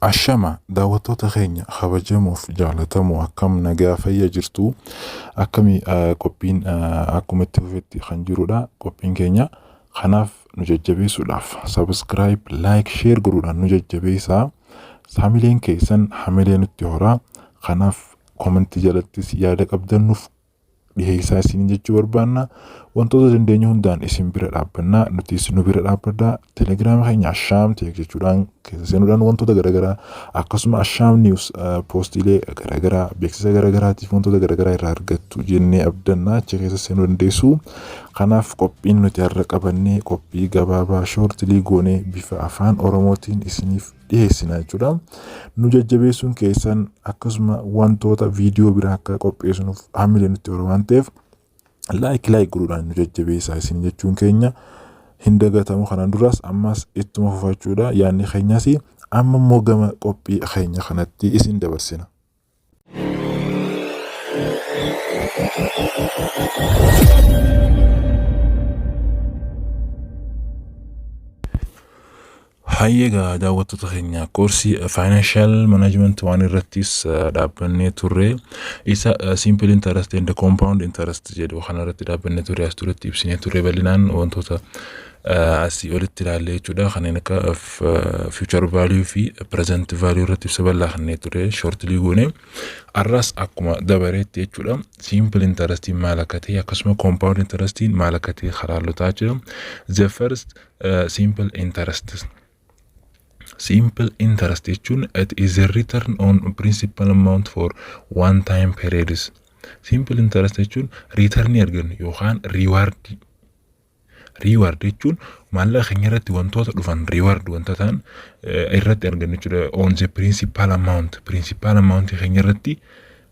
Ashama daawwattoota keenya kabajamoof jaalatamoo, akkam nagaa fayya jirtu? Akkamii qophiin? Akkuma itti fufetti kan jirudha qophiin keenya. Kanaaf nu jajjabeessuudhaaf subscribe, like, share godhuudhaan nu jajjabeessaa. Hamileen keessan hamilee nutti horaa. Kanaaf comment jalattis yaada qabdan nuuf dhiheessaa isin jechuu barbaanna. Wantoota dandeenyu hundaan isin bira dhaabbannaa, nutis nu bira dhaabbadhaa. Telegiraama keenya Ashaam Tech jechuudhaan keessa seenuudhaan wantoota garaagaraa, akkasuma Ashaam News poostiilee garaagaraa, beeksisa garaagaraatiif wantoota garaagaraa irraa argattu jennee abdannaa, achi keessa seenuu dandeessu. Kanaaf qophiin nuti har'a qabannee qophii gabaabaa shortly goonee bifa afaan Oromootiin isiniif dhiyeessina jechuudha. Nu jajjabeessuun keessan akkasuma wantoota viidiyoo biraa akka qopheessinuuf hamilee nutti horu waan ta'eef, like like godhuudhaan nu jajjabeessaa isin jechuun keenya hin dagatamu. Kanaan duras ammas ittuma fufachuudha yaadni keenyas. Amma immoo gama qophii keenya kanatti isin dabarsina. Hayyeegaa daawwattoota keenya, koorsii financial management waan irrattis dhaabbannee turre, isa simple interest and compound interest jedhu kanarratti dhaabbannee turre. As duratti ibsinee turre bal'inaan wantoota asii olitti ilaalle jechuudha. Kanneen akka future value fi present value irratti ibsa bal'aa kanneen ture shortly goone. Arras akkuma dabareetti jechuudha, simple interestiin maal akka ta'e, akkasuma compound interestiin maal akka ta'e karaallotaa jechuudha. The first, simple interest. Simple interest jechuun it is a return on principal amount for one time periods. Simple interest jechuun returnii argannu yookaan reward. Reward jechuun maallaqa keenya irratti wantoota dhufan, reward wanta ta'an irratti argannu jechuudha. On the principal amount, principal amount keenya irratti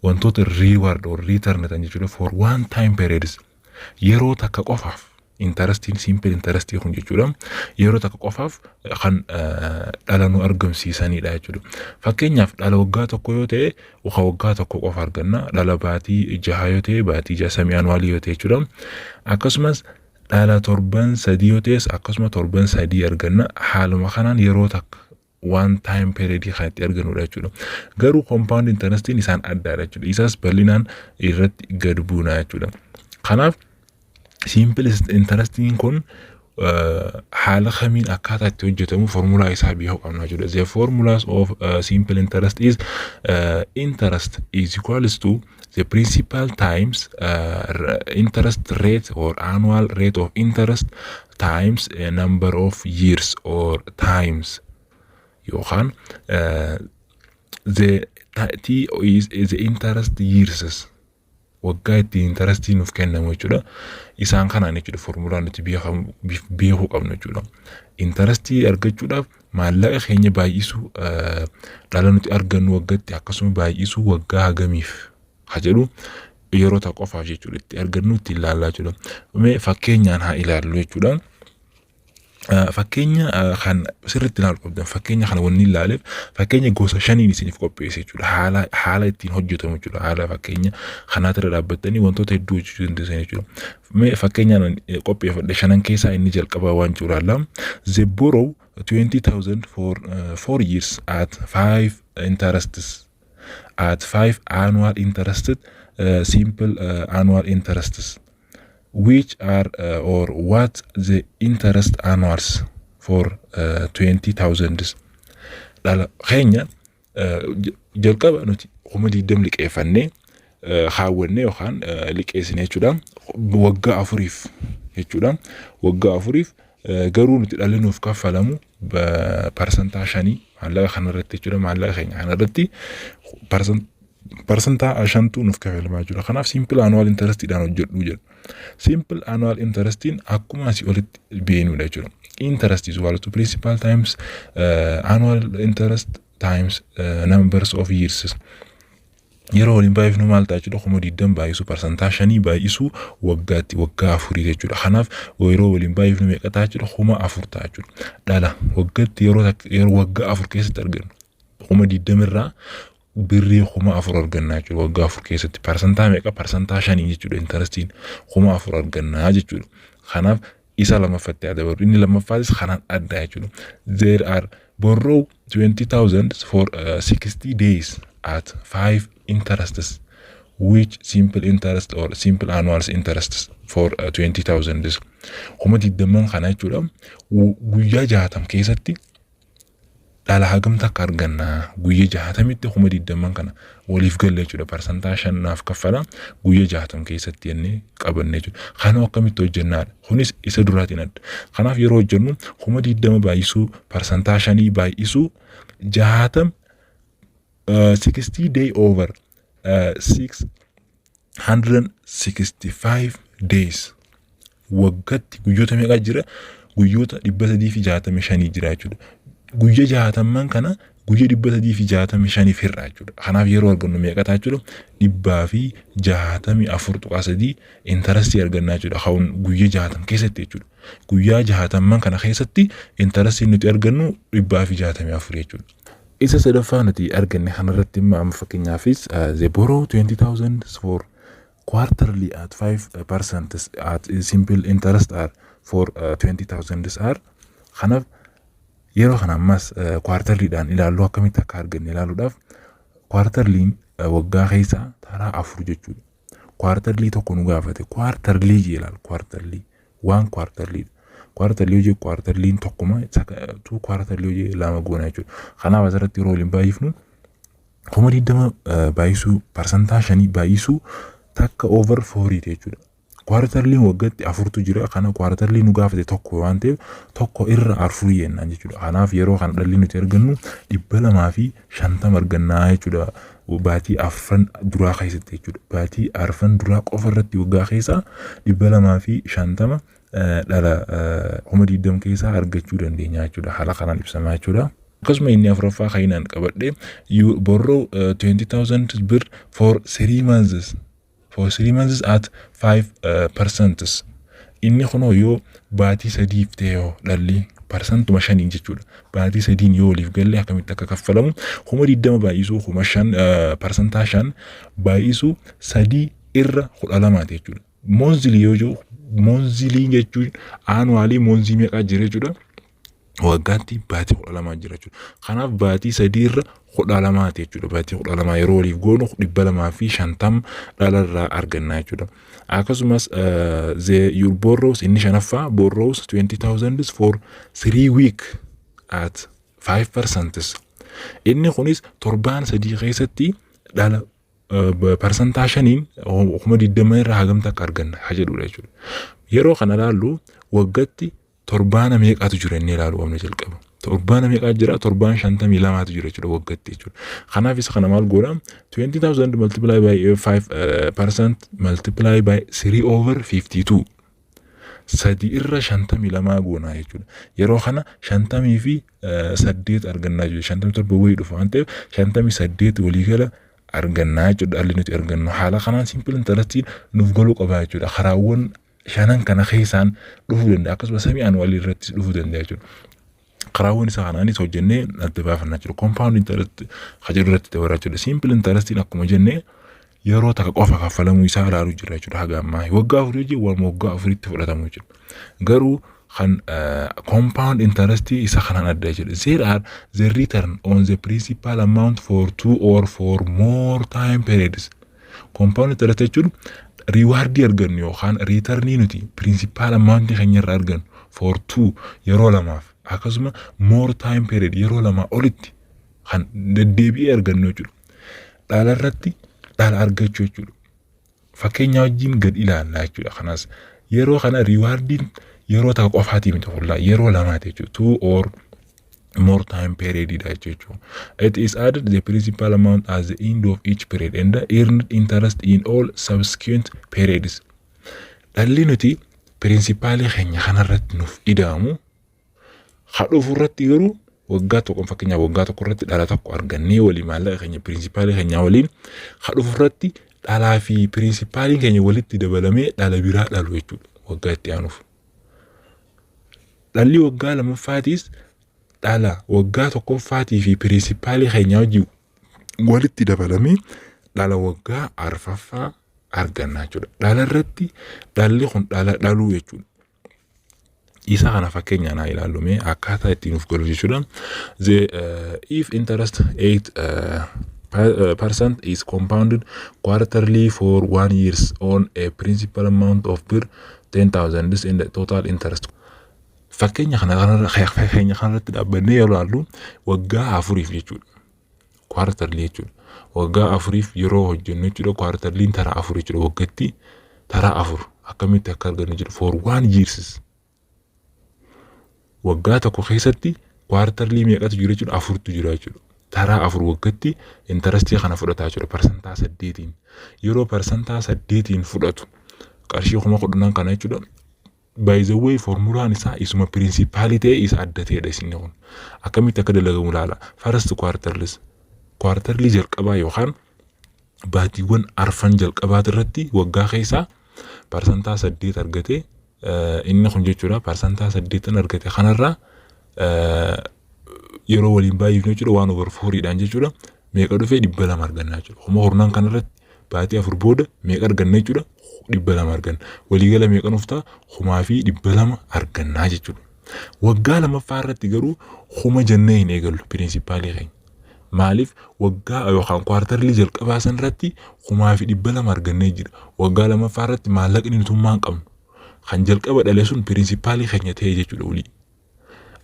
wantoota reward or return ta'an jechuudha, for one time periods, yeroo takka qofaaf. Interestiin simple interestii kun jechuudha, yeroo takka qofaaf kan dhala nu argamsiisanidha jechuudha. Fakkeenyaaf, dhala waggaa 1 yoo ta'e, waggaa 1 qofa arganna. Dhala baatii 6 yoo ta'e, baatii 6, semi annual yoo ta'e jechuudha. Akkasumas dhala torban 3 yoo ta'es, akkasuma torban 3 arganna. Haaluma kanaan yeroo takka, one time period kan itti argannudha jechuudha. Garuu compound interestiin isaan addaadha jechuudha. Isaas bal'inaan irratti gad buuna jechuudha. Kanaaf simple interestiin kun haala kamiin akkaataa itti hojjetamu formulaa isaa beekuu qabna jechuudha. The formulas of simple interest is interest is equals to the principal times interest rate or annual rate of interest times a number of years or times, yookaan the T is the interest years, waggaa itti interestii nuuf kennamu jechuudha. Isaan kanaan jechuudha formulaan nuti beekuu qabnu jechuudha. Interestii argachuudhaaf maallaqa keenya baay'isuu dhala nuti argannu waggaatti, akkasuma baay'isuu waggaa hagamiif ha jedhu, yeroo takka qofaaf jechuudha itti argannu itti ilaallaa jechuudha. Mee fakkeenyaan haa ilaallu jechuudha. Fakkeenya kan sirriitti ilaaluu qabdan, fakkeenya kana wanni ilaaleef, fakkeenya gosa shaniin isiniif qopheesse jechuudha. Haala ittiin hojjetamu jechuudha. Haala fakkeenya kanaatirra dhaabbattanii wantoota hedduu hojjechuu dandeessan jechuudha. Mee fakkeenyaan qopheeffadhe shanan keessaa inni jalqabaa waan jiru ilaalla. The borrow 20,000 for 4 years at five interests, at five annual interest, simple annual interests, which are or what the interest annuals for 20,000. Dhala keenya jalqaba nuti 20,000 liqeeffannee kaawwannee yookaan liqeessine jechuudha, waggaa 4f jechuudha. Waggaa 4f garuu nuti dhalli nuuf kaffalamu 5% maallaqa kanarratti jechuudha. Maallaqa keenya kanarratti 5%tu nuuf kaffalamaa jechuudha. Kanaaf simple annual interestiidhaan hojjedhu jedha. Simple annual interestiin akkuma asii olitti beenudha jechuudha. Interest is equal to principal times annual interest times numbers of years. Yeroo waliin baay'ifnu maal ta'a jechuudha? 20,000 baay'isuu 5% baay'isuu waggaatti waggaa 4 jechuudha. Kanaaf yeroo waliin baay'ifnu meeqa ta'a jechuudha? 4,000 ta'a jechuudha. Dhala waggaatti yeroo waggaa 4 keessatti argannu, 20,000 irraa birrii 4,000 argannaa jechuudha waggaa 4 keessatti. Parsantaa meeqa? 5% jechuudha. Interestiin 4,000 argannaa jechuudha. Kanaaf isa lammaffatti haa dabalu. Inni lammaffaatis kanaan adda jechuudha. There are borrow 20,000 for 60 days at 5 interests, which simple interest or simple annual interests for 20,000? 20,000 kana jechuudha, guyyaa 60 keessatti dhala hagam takka arganna? Guyyaa 60tti 20,000 kana waliif galle jechuudha. Parsantaa 5 naaf kaffala guyyaa 60 keessatti jennee qabanne jechuudha. Kana akkamitti hojjennaadha? Kunis isa duraatiin adda. Kanaaf yeroo hojjennu 20,000 baay'isuu parsantaa 5 baay'isuu 60, 60 day over 665 days. Waggaatti guyyoota meeqa jira? Guyyoota 365 jira jechuudha. Guyya 60n kana guyya 365f hir'a jechuudha. Kanaaf yeroo argannu meeqa ta'a jechuudha? 164.3 interestii argannaa jechuudha. Kan guyya 60 keessatti jechuudha. Guyyaa 60n kana keessatti interestii nuti argannu 164 jechuudha. Isa sadaffaa nuti arganne kanarratti immoo amma fakkeenyaafis the borrow 20,000 for quarterly at 5% at simple interest are for 20,000 are. Kanaaf yeroo kana ammas quarterlydhaan ilaallu, akkamitti akka arganne ilaaluudhaaf, quarterlyn waggaa keessaa taraa afur jechuudha. Quarterly tokko nu gaafate, quarterly jee ilaal, quarterly waan quarterlydha. Quarterly hojii quarterlyn tokkuma, two quarterly hojii lama goona jechuudha. Kanaaf asirratti yeroo waliin baay'ifnu 20,000 baay'isuu parsantaa 5 baay'isuu takka over fouriiti jechuudha. Quarterlyn waggaatti afurtu jira. Kana quarterly nu gaafate tokko waan ta'eef tokko irra afurii jennaan jechuudha. Kanaaf yeroo kana dhalli nuti argannu 250 argannaa jechuudha. Baatii afran duraa keessatti jechuudha. Baatii arfan duraa qofa irratti waggaa keessaa 250 dhala 20,000 keessaa argachuu dandeenya jechuudha. Haala kanaan ibsamaa jechuudha. Akkasuma inni afuraffaa kan inni qabadhe, you borrow 20,000 birr for 3 months at 5%. Inni kunoo yoo baatii 3f ta'e yoo dhalli parsantuma 5n jechuudha. Baatii 3n yoo waliif galle akkamitti akka kaffalamu, 20,000 baay'isuu 5,000 parsantaa 5 baay'isuu 3 irra 12ti jechuudha. Monthly yoo jiru, monthly jechuun annually monthii meeqaa jira jechuudha? Waggaatti baatii 12 jira jechuudha. Kanaaf baatii 3 irra 12ti jechuudha. Baatii 12 yeroo waliif goonu 250 dhala irraa arganna jechuudha. Akkasumas the your borrows, inni shanaffaa, borrows 20,000 for 3 week at 5%. Inni kunis torbaan 3 keessatti dhala parsantaa 5n 20,000 irraa hagamta akka arganna haa jedhudha jechuudha. Yeroo kana ilaallu waggaatti torbaana meeqatu jira inni ilaaluu qabna jalqaba. Torbaana meeqatu jira? Torbaan 52tu jira jechuudha waggaatti jechuudha. Kanaaf isa kana maal goona? 20,000 multiply by 5% multiply by 3 over 52, 3 irra 52 goonaa jechuudha. Yeroo kana 58 argannaa jechuudha. 57 wayii dhufa waan ta'eef 58 waliigala argannaa jechuudha dhalli nuti argannu. Haala kanaan simple interestiin nuuf galuu qaba jechuudha. Karaawwan shanan kana keessaan dhufuu danda'a. Akkasumas semi annual irrattis dhufuu danda'a jechuudha. Karaawwan isaa kanaanis hojjennee adda baafannaa jechuudha. Compound interest jedhu irratti dabalaa jechuudha. Simple interestiin akkuma jennee yeroo takka qofa kaffalamuu isaa ilaaluu jira jechuudha haga ammaa. Waggaa 4 hojii waan waggaa 4tti fudhatamu jechuudha. Garuu kan compound interest isa kanaan adda jechuudha. There are the return on the principal amount for two or for more time periods. Compound interest jechuun rewardii argannu yookaan returnii nuti principal amount keenya irraa argannu for two, yeroo lamaaf, akkasuma more time period, yeroo lamaa olitti kan deddeebi'ee argannu jechuudha. Dhala irratti dhala argachuu jechuudha. Fakkeenya wajjin gad ilaallaa jechuudha. Kanas yeroo kana rewardiin yeroo takka qofaatii miti, qullaa yeroo lamaati jechuudha. Two or more time period dha jechuudha. It is added the principal amount at the end of each period and earned interest in all subsequent periods. Dhalli nuti principalii keenya kanarratti nuuf ida'amu hadhuufu irratti garuu waggaa tokko, fakkeenyaaf waggaa tokko irratti dhala tokko argannee walii maallaqa keenya principalii keenya waliin hadhuufu irratti dhalaa fi principaliin keenya walitti dabalamee dhala biraa dhalu jechuudha waggaa itti aanuuf. Dhalli waggaa lammaffaatiis dhala waggaa tokkoffaatii fi principalii keenya wajjin walitti dabalamee dhala waggaa arfaffaa arganna jechuudha. Dhala irratti dhalli kun dhala dhaluu jechuudha. Isa kana fakkeenyaan haa ilaallu mee, akkaataa ittiin nuuf galu jechuudha. The if interest 8 percent is compounded quarterly for one years on a principal amount of birr 10,000 in the total interest. Fakkeenya kanarratti dhaabbannee yeroo ilaallu, waggaa 4f jechuudha. Quarterly jechuudha. Waggaa 4f yeroo hojjennu jechuudha. Quarterlyn taraa 4 jechuudha. Waggaatti taraa 4 akkamitti akka argannu jechuudha. For one years, waggaa tokko keessatti quarterly meeqatu jira jechuudha? Afurtu jira jechuudha. Taraa 4 waggaatti interestii kana fudhataa jechuudha 8%iin. Yeroo 8%iin fudhatu qarshii 10,000 kana jechuudha. By the way, formulaan isaa isuma principalii ta'e, isa adda ta'edha isin kun. Akkamitti akka dalagamu ilaala. First quarterlys, quarterly jalqabaa yookaan baatiiwwan arfan jalqabaati irratti waggaa keessaa 8% argate inni kun jechuudha. 8% argate kanarraa yeroo waliin baay'ifnu jechuudha, one over fouriidhaan jechuudha, meeqa dhufee? 200 arganna jechuudha. 10,000 kanarratti baatii 4 booda meeqa arganna jechuudha? 200 arganna. Waliigala meeqa nuuf ta'a? 2,200 argannaa jechuudha. Waggaa lammaffaa irratti garuu 1,000 jennee hin eegallu principalii keenya. Maaliif? Waggaa yookaan quarterly jalqabaa san irratti 2,200 argannee jira. Waggaa lammaffaa irratti maallaqni nutummaa hin qabnu. Kan jalqaba dhale sun principalii keenya ta'e jechuudha olii.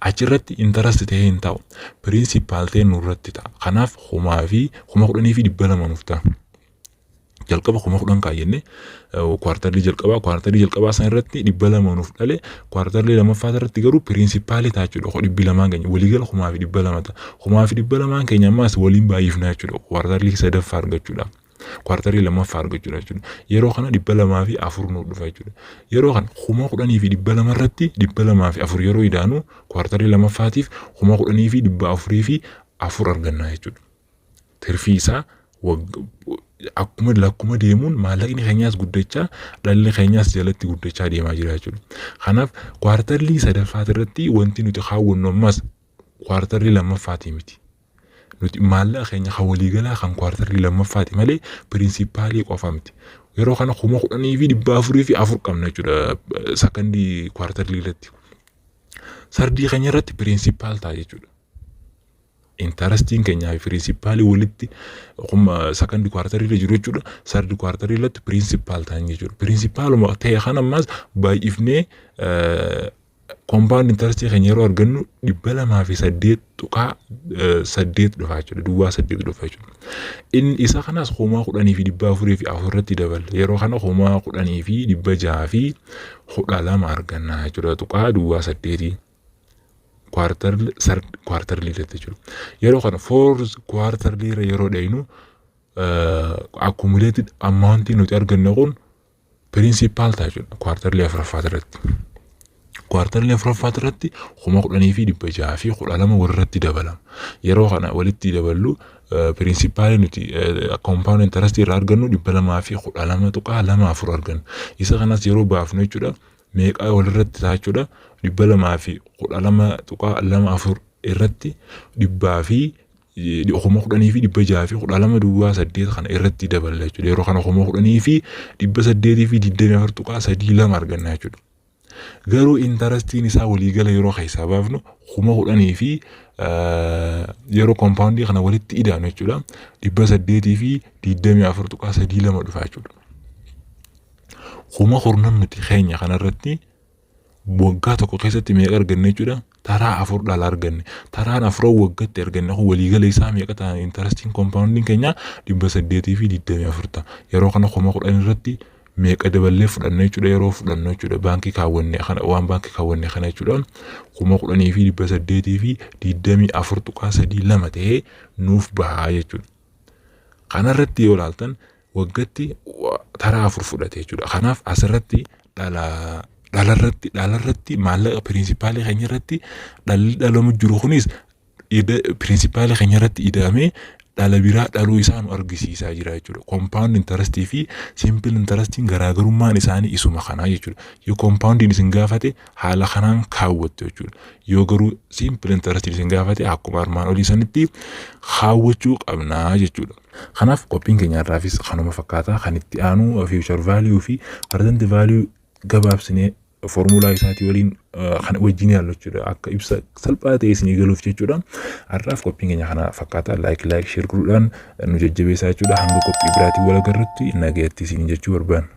Achirratti interest ta'ee hin ta'u. Principal ta'e nurratti ta'a. Kanaaf 10,200 nuuf ta'a. Jalqaba 10,000 kaayyannee quarterly jalqabaa san irratti 200 nuuf dhale. Quarterly lammaffaa irratti garuu principalii ta'a jechuudha. 200 keenya waliigala 2,200 ta'a. 2,200n keenya ammaas waliin baay'ifna jechuudha. Quarterly sadaffaa argachuudhaaf. Quarterly lammaffaa argachuudha jechuudha. Yeroo kana 204 nuuf dhufa jechuudha. Yeroo kana 10,200 irratti 204 yeroo idaanu, quarterly lammaffaatiif 10,404 arganna jechuudha. Tirfii isaa akkuma lakkuma deemuun maallaqni keenyaas guddachaa, dhalli keenyaas jalatti guddachaa deemaa jira jechuudha. Kanaaf quarterly sadaffaati irratti wanti nuti kaawwannu ammas quarterly lammaffaatii miti. Nuti maallaqa keenya kan waliigalaa kan quarterly lammaffaati malee principalii qofa miti. Yeroo kana 10,404 qabna jechuudha second quarterly irratti. Thirdii keenya irratti principal ta'a jechuudha. Interestiin keenyaa fi principalii walitti second quarterly irra jiru jechuudha. Third quarterly irratti principal ta'an jechuudha. Principaluma ta'e kan ammas baay'ifnee compound interestii keenya yeroo argannu 208.8 dhufa jechuudha. Duwwaa saddeet dhufa jechuudha. Inni isa kanas 10,404 irratti dabala. Yeroo kana 10,612 arganna jechuudha. Tuqaa duwwaa saddeetii. Quarterly irratti jechuudha. Yeroo kana fourth quarterly irra yeroo dhaynu, accumulated amountii nuti arganne kun principal ta'a jechuudha. Quarterly afuraffaa irratti. Quarterly afuraffaa irratti 10,612 walirratti dabalama. Yeroo kana walitti daballu, principalii nuti compound interestii irraa argannu 212.24 arganna. Isa kanas yeroo baafnu jechuudha, meeqa walirratti ta'a jechuudha? 212.24 irratti dhibbaa fi 10,612.08 kana irratti daballa jechuudha. Yeroo kana 10,824.32 arganna jechuudha. Garuu interestiin isaa waliigala yeroo keessaa baafnu 10,000 fi yeroo compoundii kana walitti idaanu jechuudha, 824.32 dhufa jechuudha. Kuma kurnan nuti keenya kanarratti waggaa tokko keessatti meeqa arganne jechuudha? Taraa 4 dhala arganne. Taraan afuran waggaatti arganne kun waliigala isaa meeqa ta'a? Interestiin compoundiin keenya 824 ta'a. Yeroo kana 10,000 irratti meeqa daballee fudhanne jechuudha? Yeroo fudhannu jechuudha, baankii kaawwanne kana, waan baankii kaawwanne kana jechuudha, 10,824.32 ta'ee nuuf bahaa jechuudha. Kanarratti yoo ilaaltan waggaatti taraa 4 fudhate jechuudha. Kanaaf asirratti dhala dhalarratti maallaqa principalii keenya irratti dhalli dhalamu jiru kunis principalii keenya irratti ida'amee dhala biraa dhaluu isaa nu argisiisaa jira jechuudha. Compound interestii fi simple interestiin garaagarummaan isaanii isuma kanaa jechuudha. Yoo compoundiin isin gaafate haala kanaan kaawwattu jechuudha. Yoo garuu simple interestiin isin gaafate akkuma armaan olii sanitti kaawwachuu qabnaa jechuudha. Kanaaf qophiin keenya irraafis kanuma fakkaata. Kan itti aanu future value fi present value gabaabsinee Foormulaa isaatii waliin kan wajjin yaallu jechuudha. Akka ibsa salphaa ta'e isinii galuuf jechuudha. Har'aaf qophiin keenya kana fakkaata. Like, like, share godhuudhaan nu jajjabeessaa jechuudha. Hanga qophii biraatiin wal agarrutti nagayatti isin jechuu barbaanna.